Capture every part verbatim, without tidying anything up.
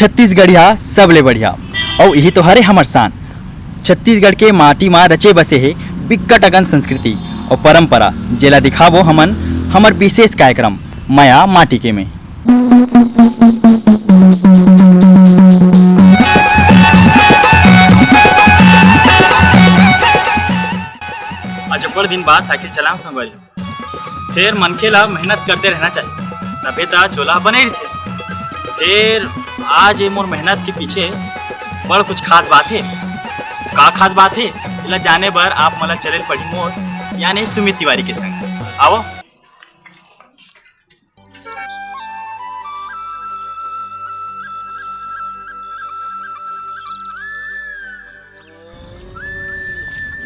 छत्तीसगढ़िया सबले बढ़िया, अउ इही तो हरे हमर शान। छत्तीसगढ़ के माटी मा रचे बसे हे बिक्कट अकन संस्कृति अउ परंपरा, जेला दिखाबो हमन हमर विशेष कार्यक्रम मया माटी के में। आज बड़ दिन बाद साइकिल चलाम संगवारी। फेर मनखे ला मेहनत करते रहना चाहिए, तभे त चोला बने रहिथे। फेर आज ये मोर मेहनत के पीछे बड़ कुछ खास बात हे। का खास बात हे, एला जाने बर आप मन ला चले ल पड़ही मोर, यानी सुमित तिवारी के संग। आवो।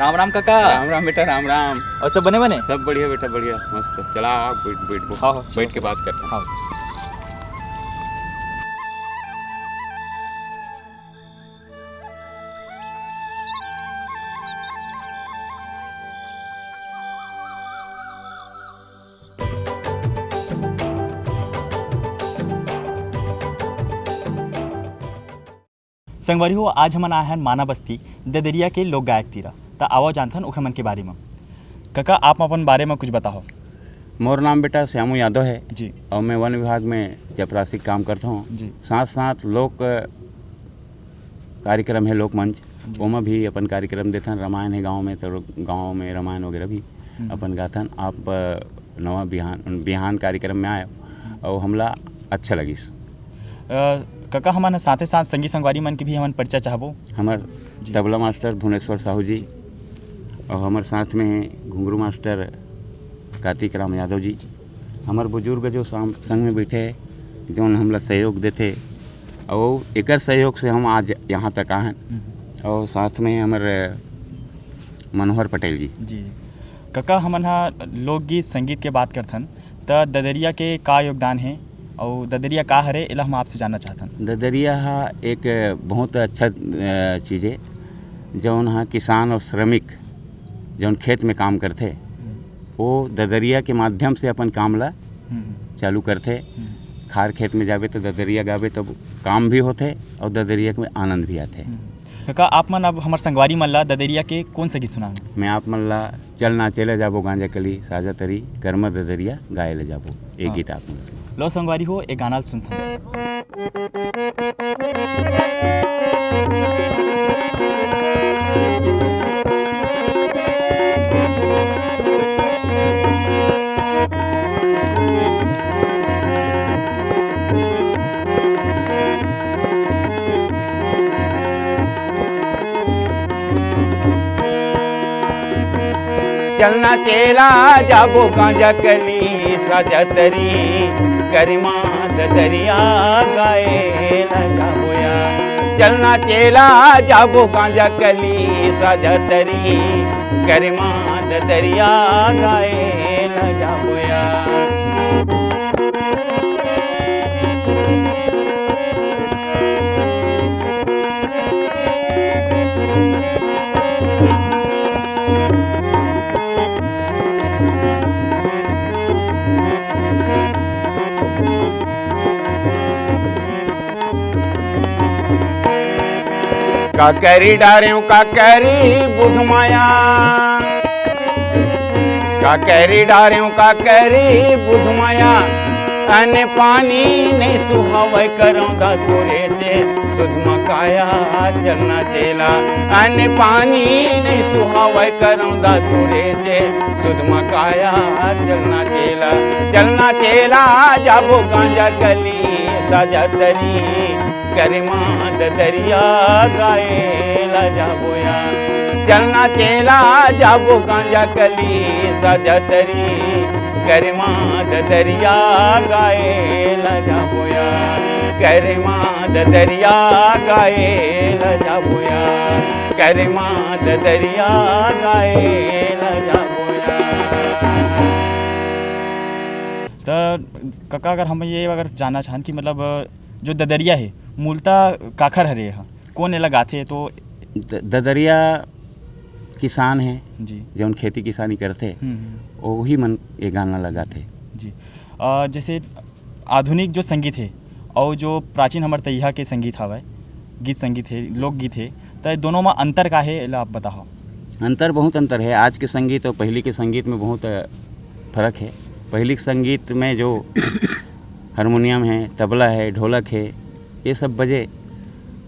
राम राम काका। राम राम बेटा, राम राम। अउ सब बने बने? सब बढ़िया बेटा, बढ़िया, मस्त। चला, आ, बैठ, बैठ, बैठ। हाँ, हाँ, चलो, बैठ के चलो। बात करते हैं। हाँ। संगवारी हो, आज हमन आए हन माना बस्ती ददरिया के लोक गायक तीरा। त आवो जानथन ओखर मन के बारे म। कका, आप अपन बारे म कुछ बताओ। मोर नाम बेटा श्यामू यादव है। जी। अउ मैं वन विभाग में चपरासी के काम करता हूँ। जी। साथ साथ लोक कार्यक्रम है लोकमंच, जी। ओमा भी अपन कार्यक्रम देथन। रामायण है गाँव में, तो गाँव में रामायण वगैरह भी हम्म। अपन गाथन। आप, अ, नवा बिहान, बिहान कार्यक्रम में आए अउ हमला अच्छा लगिस। अ, कका, हमन साथे साथ संगी संगवारी मन के भी हमन परिचय चाहबो। हमर जी। तबला मास्टर भुवनेश्वर साहू जी अउ हमर साथ में हे घुंगरू मास्टर कार्तिक राम यादव जी। हमर बुजुर्ग जो साम-, संग में बैठे हे, जौन हमला सहयोग देथे, अउ एकर सहयोग से हम आज यहाँ तक आहन। हम्म। अउ साथ में हमर मनोहर पटेल जी। जी। कका, हमन ह लोकगीत संगीत के बात करथन, त ददरिया के का योगदान हे अउ ददरिया का हरे, एला हम आपसे जानना चाहथन। ददरिया ह एक बहुत अच्छा, अ, चीज हे, जौन ह किसान अउ श्रमिक जौन खेत में काम करथे, हम्म। वो ददरिया के माध्यम से अपन काम ला हम्म। चालू करथे। हम्म। खार खेत में जाबे तो ददरिया गाबे तो काम भी होथे अउ ददरिया में आनंद भी आथे। हम्म। कका, आप मन अब हमर संगवारी मन ला ददरिया के कौन सा गीत सुनाओ? मैं आप मन ला चल नाचे ले जाबो गांजा कली, साजा तरी, करमर ददरिया गाए ले जाबो। एक हाँ। गीत आप मन ला सुनाओ। लो संगवारी हो, एक गाना ल सुनथन। चलना चेला जाबो गांजा कली साजा तरी, करिमा ददरिया गाए ला जाबो या। चलना चेला जाबो गांजा कली साजा तरी, करिमा ददरिया गाए ला जाबो या। का करी डारेव, का करी बुध माया, का करी डारेव, का करी बुध माया, अन्न पानी नहीं सुहावय करौं दा तोरे जे सुध म काया चलना चेला। अन्न पानी नहीं सुहावय करौं दा तोरे जे सुध म काया चलना चेला। चलना चेला जाबो गांजा कली साजा तरी, करिमा ददरिया गाए ला जाबो या। चलना चेला जाबो गांजा कली साजा तरी, करिमा ददरिया गाए ला जाबो या। करिमा ददरिया गाए ला जाबो या। करिमा ददरिया गाए ला जाबो या। त कका, अगर हम ये अगर जानना चाहन कि मतलब जो ददरिया हे, मूलतः काखर हरे ह? कोन एला गाथे? तो द-, ददरिया किसान हे, जी। जौन खेती किसानी करथे, हम्म, हम्म। ओही मन ये गाना ला गाथे। जी। अ, जैसे आधुनिक जो संगीत हे अउ जो प्राचीन हमर तइहा के संगीत हवय, गीत संगीत हे, लोकगीत हे, त ये दोनों म अंतर का हे, एला आप बताहव। अंतर, बहुत अंतर हे। आज के संगीत अउ पहिली के संगीत में बहुत, अ, फर्क हे। पहिली के संगीत में जो हारमोनियम हे, तबला हे, ढोलक हे, ये सब बजे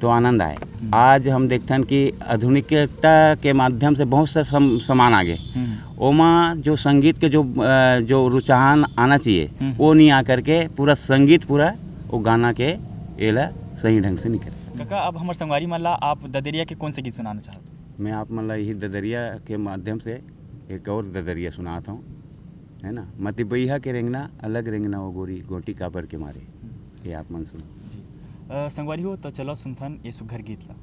तो आनंद आए। हम्म। आज हम देखथन कि आधुनिकता के माध्यम से बहुत सा सम-, सामान आ गे। हम्म। ओमा जो संगीत के जो, अ, जो रुझान आना चाहिए, हम्म। वो नहीं आ करके पूरा संगीत, पूरा वो गाना के एला सही ढंग से नहीं करे। कका, अब हमर संगवारी मन ला आप ददरिया के कौन से गीत सुनाना चाहत? मैं आप मन ला यही ददरिया के माध्यम से एक और ददरिया सुनात हूँ, है ना। मती बइहा के रेंगना, अलग रेंगना वो गोरी, गोटी काबर के मारे। ये आप मन सुनो। जी। अ, संगवारी हो, तो चलो सुनथन ये सुघर गीत ला।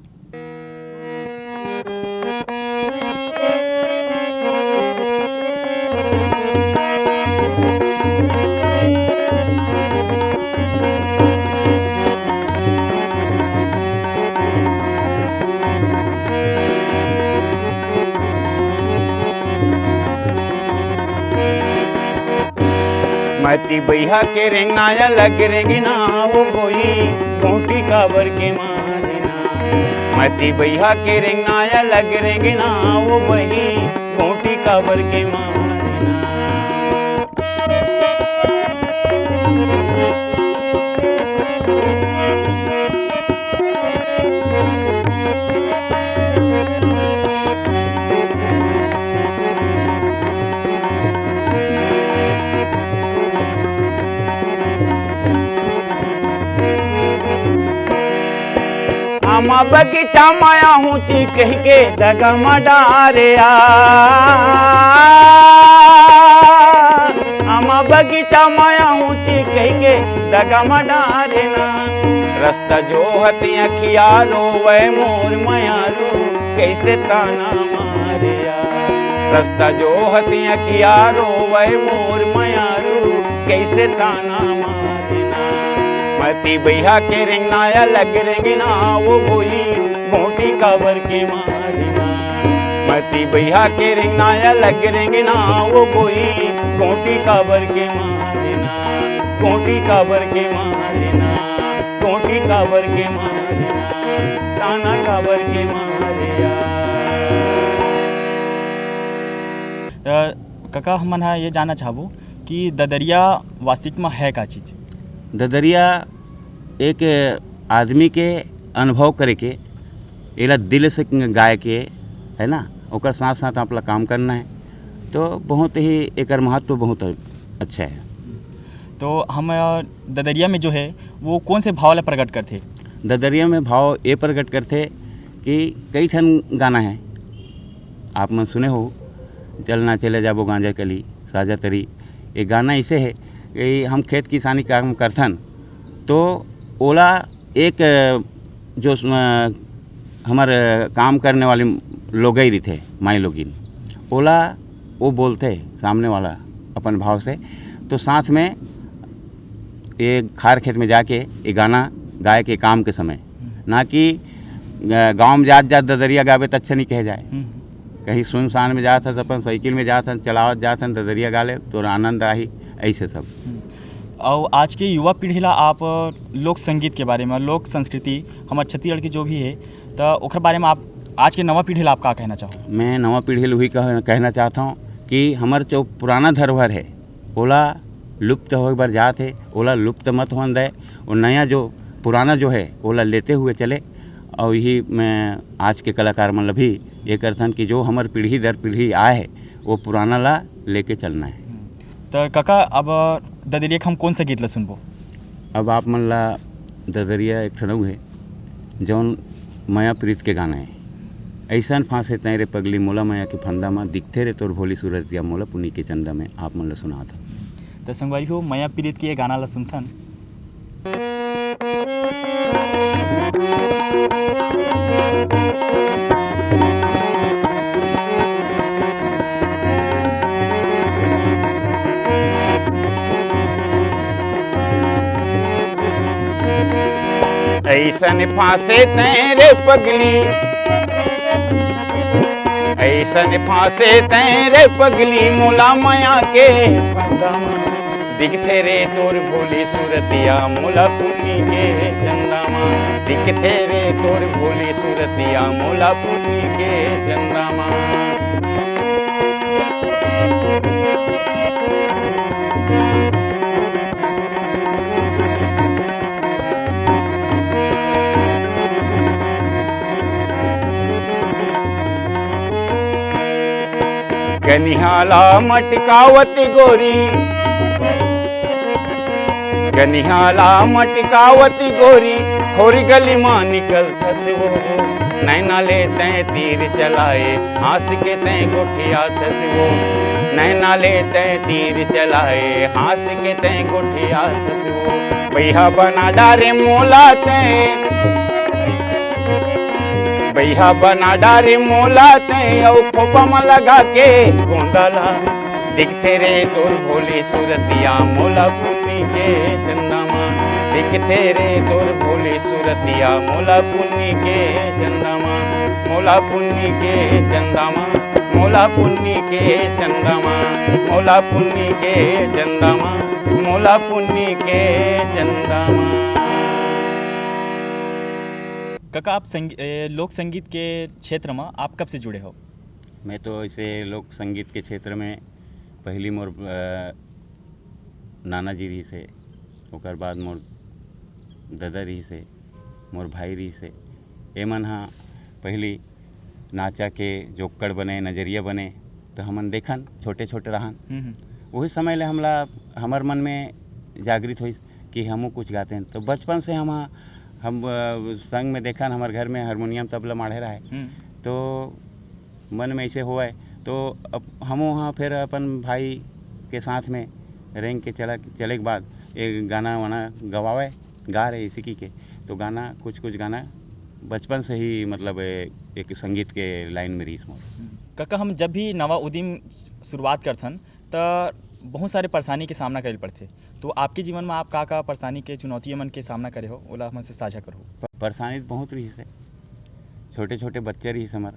मती बइहा के रेंगना या लग रेंगना वो गोई, गोटी काबर के मारना। मती बइहा के रेंगना या लग रेंगना वो बही, गोटी काबर के मारना। आमा बगीचा माया हूँची कह के दगा मा डारे आ। आमा बगीचा माया हूँची कह के दगा मा डारे ना। रास्ता जो हती अखिया रोवे मोर मयारू, कैसे ताना मारे आ। रास्ता जो हती अखिया रोवे मोर मयारू, कैसे ताना मारे ना। मती बइहा के रेंगना या लग रेंगना वो गोई, गोटी काबर के मारना। मती बइहा के रेंगना या लग रेंगना वो गोई, गोटी काबर के मारना। गोटी काबर के मारना। गोटी काबर के मारना। ताना काबर के मारे आ। अ, कका, हमन ह ये जानना चाहबो कि ददरिया वास्तविक म है का चीज? ददरिया एक आदमी के अनुभव करे के, एला दिल से गाय के, है ना, ओकर साथ-साथ आपला काम करना है, तो बहुत ही एकर महत्व बहुत अच्छा है। तो हम, अ, ददरिया में जो है, वो कौन से भाव ला प्रकट करथे? ददरिया में भाव ये प्रकट करथे कि कई ठन गाना है, आप मन सुने हो, "चलना चले जाबो गांजा कली, साजा तरी", ये गाना ऐसे है कि हम खेत किसानी काम करथन, तो ओला एक, अ, जो स-, अ, हमर, अ, काम करने वाली लोगई रहिथे, माई लोगिन, ओला वो बोलथे सामने वाला अपन भाव से, तो साथ में ये खार खेत में जाके ये गाना गाए के काम के समय, ना कि, अ, गाँव में जात जात ददरिया गाबे त अच्छा नहीं कहे जाए। हम्म। कहीं सुनसान में जात हन, अपन साइकिल में जात हन, चलावत जात हन, ददरिया गा ले, तोर आनंद आही, ऐसे सब। हम्म। अउ आज के युवा पीढ़ी ला आप लोक संगीत के बारे में, लोक संस्कृति, हमर छत्तीसगढ़ के जो भी है, त ओकर बारे में आप आज के नवा पीढ़ी ला आप का कहना चाहो? मैं नवा पीढ़ी ला उही कह-, कहना चाहत हूँ कि हमर जो पुराना धरोहर है, ओला लुप्त होए बर जात हे, ओला लुप्त मत होन दे। वो नया जो, पुराना जो है, ओला लेते हुए चले। और यही मैं आज के कलाकार मन ला भी ये करथन कि जो हमर पीढ़ी दर पीढ़ी आए है, वो पुराना ला लेके चलना है। त कका, अब ददरिया के हम कौन सा गीत ला सुनबो? अब आप मन ला ददरिया एक ठन अउ हे, जौन मया प्रीत के गाना हे। अइसन फांसे तैं रे पगली मोला मया के फंदा म, दिखथे रे तोर भोली सूरतिया मोला पुनी के चंदा में, आप मन ला सुनात हन। त संगवारी हो, मया प्रीत के ये गाना ला सुनथन। ऐसन फांसे तैं रे पगली, ऐसन फांसे तैं रे पगली, मोला मया के फंदा म। दिखथे रे तोर भोली सूरतिया मोला पुन्नी के चंदा मा। दिखथे रे तोर भोली सूरतिया मोला पुन्नी के चंदा मा। कनिहा ला मटकावत गोरी, कनिहा ला मटकावत गोरी, खोरी गली मा निकलथस वो। नैना ले तैं तीर चलाए, हाँस के तैं गोठियाथस वो। नैना ले तैं तीर चलाए, हाँस के तैं गोठियाथस वो। बइहा बना डारे मोला तैं, बइहा बना डारे मोला तैं, अउ खोपा म लगा के गोंदा ला। दिखथे रे तोर भोली सूरतिया मोला पुन्नी के चंदा मा। दिखथे रे तोर भोली सूरतिया मोला पुन्नी के चंदा मा। मोला पुन्नी के चंदा मा। मोला पुन्नी के चंदा मा। मोला पुन्नी के चंदा मा। मोला पुन्नी के चंदा मा। काका, आप संग-, ए, लोक संगीत के क्षेत्र में आप कब से जुड़े हो? मैं तो ऐसे लोक संगीत के क्षेत्र में पहली मोर, अ, नाना जी रहिस हे, ओकर बाद मोर ददा रहिस हे, मोर भाई रहिस हे। एमन ह पहली नाचा के जोक्कड़ बने, नजरिया बने, तो हमन देखन, छोटे-छोटे रहन। हम्म, हम्म। वही समय ले हमला, हमर मन में जागृत होइस कि हमहू कुछ गातेन। तो बचपन से हम, हम, अ, संग में देखन, हमर घर में हारमोनियम, तबला माढ़े रहे। हम्म। तो मन में ऐसे होवय, तो अब हमहू ह फिर अपन भाई के साथ में रेंग के चला, चले के बाद एक गाना वाना गवावे, गा रहे इसी की के। तो गाना, कुछ, कुछ गाना बचपन से ही, मतलब, ए, एक संगीत के लाइन में रहिस मोर। हम्म। काका, हम जब भी नवा उद्यम शुरुआत करथन, त बहुत सारे परेशानी के सामना करे ल पड़थे। तो आपके जीवन में आप का-का परेशानी के, चुनौती मन के सामना करे हो, ओला हमन से साझा करहो। प-, परेशानी तो बहुत रहिस हे। छोटे-छोटे बच्चे रहिस हमर।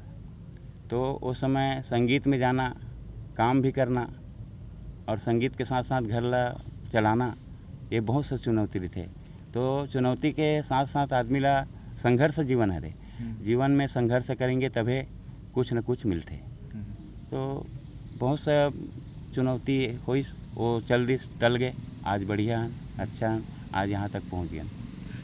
तो ओ समय संगीत में जाना, काम भी करना और संगीत के साथ-साथ घर ला चलाना, ये बहुत सा चुनौती रहिथे। तो चुनौती के साथ-साथ आदमी ला संघर्ष जीवन हरे। हम्म। जीवन में संघर्ष करेंगे तभे कुछ न कुछ मिलथे। हम्म। तो बहुत सा चुनौती होइस, वो चल दिस, टल गए। आज बढ़िया हन, अच्छा हन, आज यहाँ तक पहुँच गए।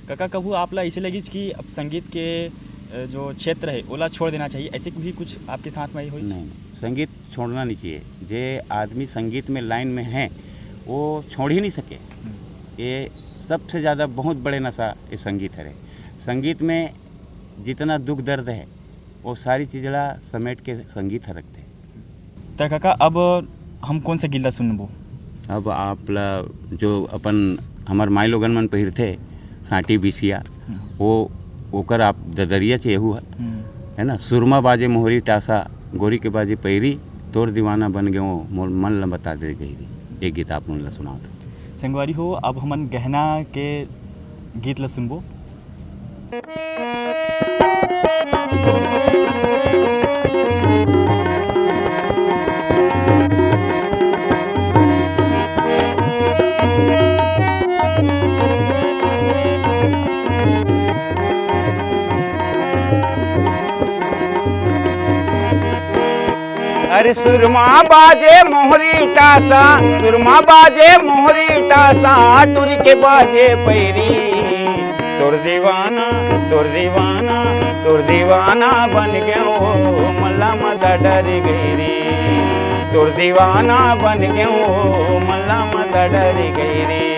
काका, कभू आप ला ऐसे लगिस कि अब संगीत के, अ, जो क्षेत्र है, ओला छोड़ देना चाहिए, ऐसे भी कुछ आपके साथ में होइस? नहीं, नहीं, संगीत छोड़ना नहीं चाहिए। जे आदमी संगीत में लाइन में है, वो छोड़ ही नहीं सके। हम्म। ये सबसे ज़्यादा बहुत बड़े नशा ये संगीत हरे। संगीत में जितना दुख दर्द है, वो सारी चीज ला समेट के संगीत ह रखथे। त काका, अब हम कौन सा गीत ला सुनबो? अब आप ला जो अपन हमर माई लोगन मन पहिरथे, सांटी बिछिया, हम्म। वो, ओकर आप ददरिया चेहू है, हम्म। है ना? सुरमा बाजे मोहरी टासा, गोरी के बाजे पैरी, तोर दीवाना बन गयो, मोर मन ला बता दे गईरी। ये गीत आप मन ला सुनावत। संगवारी हो, अब हमन गहना के गीत ला सुनबो। अरे सुरमा बाजे मोहरी टासा, सुरमा बाजे मोहरी टासा, टुरी के बाजे पैरी। तोर दीवाना, तोर दीवाना, तोर दीवाना बन गयो, मल्ला मदा डर गई रे। तोर दीवाना बन गयो, मल्ला मदा डर गई रे।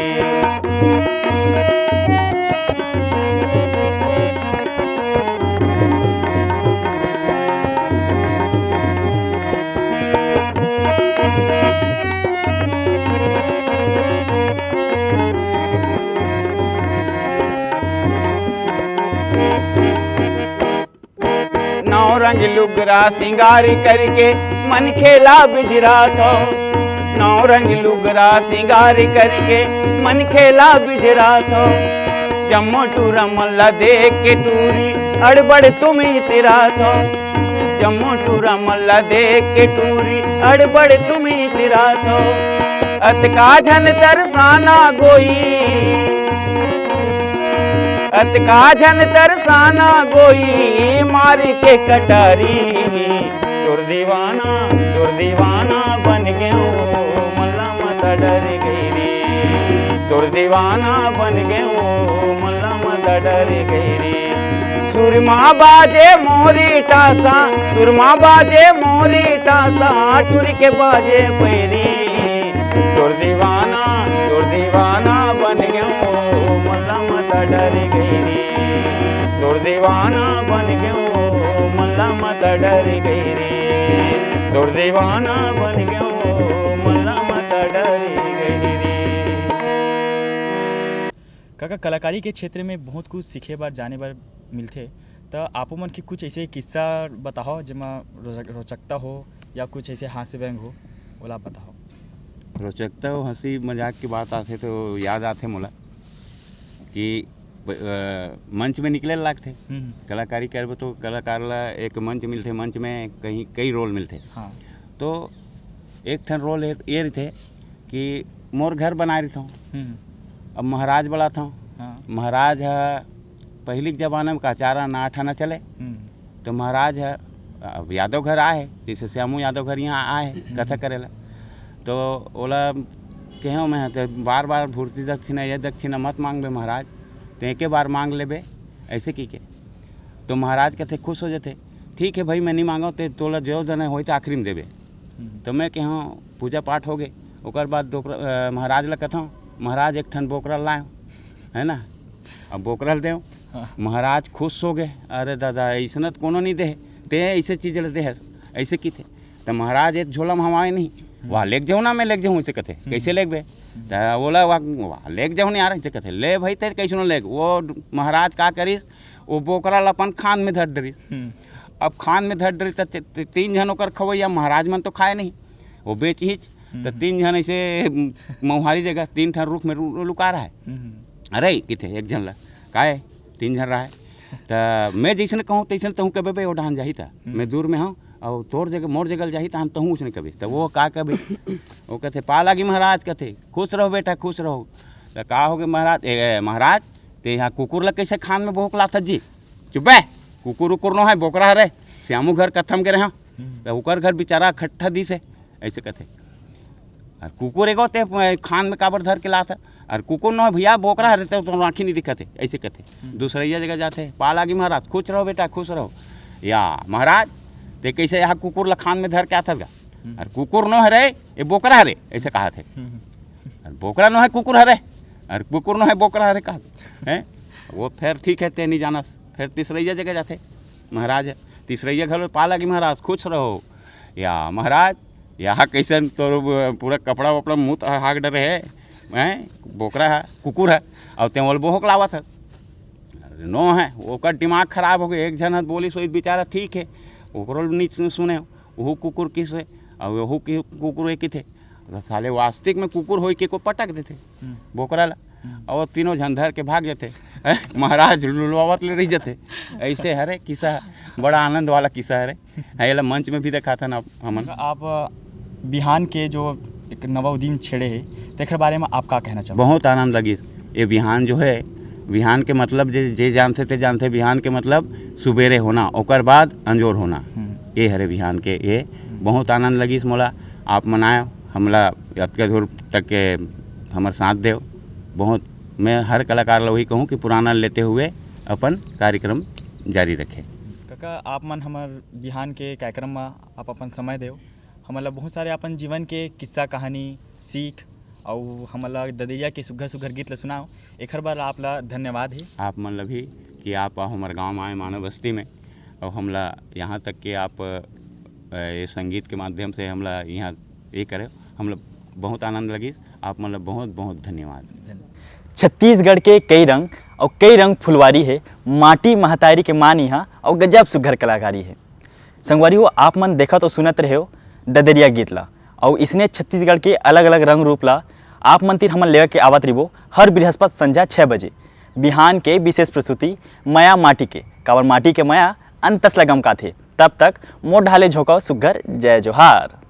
नौ रंग लुगरा सिंगार करके मन खेला बिजरात हो। नौ रंग लुगरा सिंगार करके मन खेला बिजरात हो। जम्मो टूरा मन ला देख के टूरी अड़बड़ तुम इतरात हो। जम्मो टूरा मन ला देख के टूरी अड़बड़ तुम इतरात हो। अतका झन तरसाना गोई, अतका झन तरसाना गोई, मार के कटारी। तोर दीवाना, तोर दीवाना बन गेंव, मोला मत डर गई रे। तोर दीवाना बन गेंव, मोला मत डर गई रे। सुरमा बाजे मोरी टासा, सुरमा बाजे मोरी टासा, टुरी के बाजे पैरी। तोर दीवाना, तोर दीवाना बन गेंव, मोला मत डर गई रे। तोर दीवाना बन गेंव, मोला मत डर गई रे। तोर दीवाना बन गेंव, मोला मत डर गई रे। काका, कलाकारी के क्षेत्र में बहुत कुछ सीखे बर, जाने बर मिलथे, त आपो मन के कुछ ऐसे किस्सा बताओ, जेमा रोचक-, रोचकता हो या कुछ ऐसे हास्य व्यंग हो, ओला आप बताओ। रोचकता हो, हंसी मजाक की बात आथे तो याद आथे मोला कि प-, अ, मंच में निकले लागथे। हम्म। कलाकारी करबो तो कलाकार ला एक मंच मिलथे, मंच में कहीं कई रोल मिलथे। हाँ। तो एक ठन रोल ये, ये रहिथे कि मोर घर बनाए रहिथंव, हम्म। अब महाराज बलाथंव। हाँ। महाराज ह पहिली के जमाना में का चार आना आठ आना चले, हम्म। तो महाराज ह अब यादव घर आए, जैसे श्यामू यादव घर यहाँ आए हम्म। कथा करे ला, तो ओला कहेंव मैं, "तो बार बार भूर्ती दक्षिणा, ये दक्षिणा मत मांगबे महाराज, ते एके बार मांग लेबे," ऐसे की के। तो महाराज कथे, खुश हो जाथे, "ठीक है भाई, मैं नहीं मांगव, ते तोला जो जने होई तो आखिरी में देबे।" हम्म। तो मैं कहेंव, पूजा पाठ हो गे, ओकर बाद डोकरा, अ, महाराज ला कथंव, "महाराज, एक ठन बोकरा लाएंव, है ना, अब बोकरा ल देंव।" हाँ। महाराज खुश हो गे, "अरे दादा, अइसना तो कोनो नहीं दे, ते अइसे चीज ल दे हस," अइसे किथे। तो महाराज एक झोला में हवाए नहीं, हम्म। "वाह, लेके जाओ ना, मैं लेके जाऊँ," अइसे कथे। हम्म। "कैसे लेगबे?" हम्म। तो बोला, "वाह, वाह, लेके जाओ नहीं यार," अइसे कथे। "ले भाई, ते कैसनो लेग।" वो महाराज का करिस, वो बोकरा ल अपन खान में धर डरिस। हम्म। अब खान में धर डरिस त ते-, ते-, तीन झन ओकर खवैया, महाराज मन तो खाए नहीं, वो बेच हिच। हम्म। त तीन झन ऐसे मऊहारी जगह तीन ठन रुख में रु-, लुका रहा है। हम्म। "अरे," किथे एक झन ला, "काय?" तीन झन रहा है। "त मैं जैसन कहूँ तैसन तहूँ कबे बे, ओ डहान जाही त हम्म। मैं दूर में हूँ, और तोर जगह, मोर जगह जाही त हम तहूँ उसने कबे।" त वो का कबे, वो कथे, "पा लागी महाराज," कथे, "खुश रहो बेटा, खुश रहो।" त का हो गे महाराज, "ए, ए, महाराज, ते यहाँ कुकुर ला कैसे खान में बोकलाथस जी?" "चुप बे, कुकुर उकुर नो है, बोकरा हरे, श्यामू घर कत्था म गे रहेंव, हम्म। त ओकर घर बेचारा खट्ठा दिस हे," ऐसे कथे। "अउ कुकुर एगो ते खान में काबर धर के लाथस? अउ कुकुर नो है भैया, बोकरा हरे, ते तो आँखी नहीं दिखत हे," ऐसे कथे। हम्म। दूसरैया जगह जाथे, "पा लागी महाराज, खुश रहो बेटा, खुश रहो।" "या महाराज, ते कैसे यहाँ कुकुर ला खान में धर के आथस गा? हम्म। अउ कुकुर नो हरे, ये बोकरा हरे," ऐसे कहत हे। हम्म। "अउ बोकरा नो है, कुकुर हरे, अउ कुकुर नो है, बोकरा हरे," कहत हे। वो फिर ठीक है, ते नहीं जानस। फिर तीसरैया जगह जाथे महाराज, तीसरैया घलो, "पा लागी महाराज, खुश रहो।" "या महाराज, यहाँ कैसन तोर पूरा कपड़ा वपड़ा मुत हाग डरे है, हैं? बोकरा है, कुकुर है, और ते ओला बोहक लावत है।" "अरे नो है, ओकर दिमाग खराब हो गे, एक झन ह बोलिस, वही बेचारा ठीक है, ओकरो नीच सुने, वहू कुकुर किस है, और वहू कि-, कुकुर है किथे।" तो साले वास्तविक में कुकुर होई के को पटक देथे हम्म। बोकरा ला, हम्म। और तीनों झन धर के भाग जाथे। महाराज लुलवावत ले रही जाथे। ऐसे हरे किस्सा, बड़ा आनंद वाला किस्सा हरे। हाँ, एला मंच में भी देखाथन आप हमन। आप बिहान के जो एक नवा उदीम छेड़े हे, तेखर बारे में आप का कहना चाहबो? बहुत आनंद लगिस। ये बिहान जो है, बिहान के मतलब जे, जे जानथे ते जानथे, बिहान के मतलब सुबेरे होना, ओकर बाद अंजोर होना। हम्म। ये हरे बिहान के, ये हम्म। बहुत आनंद लगिस मोला। आप मन आए, हमला अतका दूर तक के हमर साथ देव। बहुत, मैं हर कलाकार ला वही कहूँ कि पुराना लेते हुए अपन कार्यक्रम जारी रखे। काका, आप मन हमर बिहान के कार्यक्रम म आप अपन समय देव, हमन ला बहुत सारे अपन जीवन के किस्सा कहानी, सीख, अउ हमन ला ददरिया के सुग्घर सुग्घर गीत ला सुनाव, एखर बर आप ला धन्यवाद हे। आप मन ला भी कि आप हमर गाँव म आए, मानव बस्ती में, अउ हमला यहाँ तक के आप, अ, ये संगीत के माध्यम से हमला यहाँ ये करे, हमला बहुत आनंद लगिस। आप मन ला बहुत बहुत धन्यवाद। छत्तीसगढ़ के कई रंग अउ कई रंग फुलवारी हे, माटी महतारी के मान इहाँ अउ गजब सुग्घर कलाकारी हे। संगवारी हो, आप मन देखत अउ सुनत रहे हो ददरिया गीत ला, अउ इसने छत्तीसगढ़ के अलग-अलग रंग रूप ला आप मन तीर हमन लेवे के आवत रिबो हर बृहस्पत संझा छह बजे। बिहान के विशेष प्रस्तुति मया माटी के, काबर माटी के मया अंतस ला गमकाथे। तब तक मोर डहाले झोंकाव सुग्घर, जय जोहार।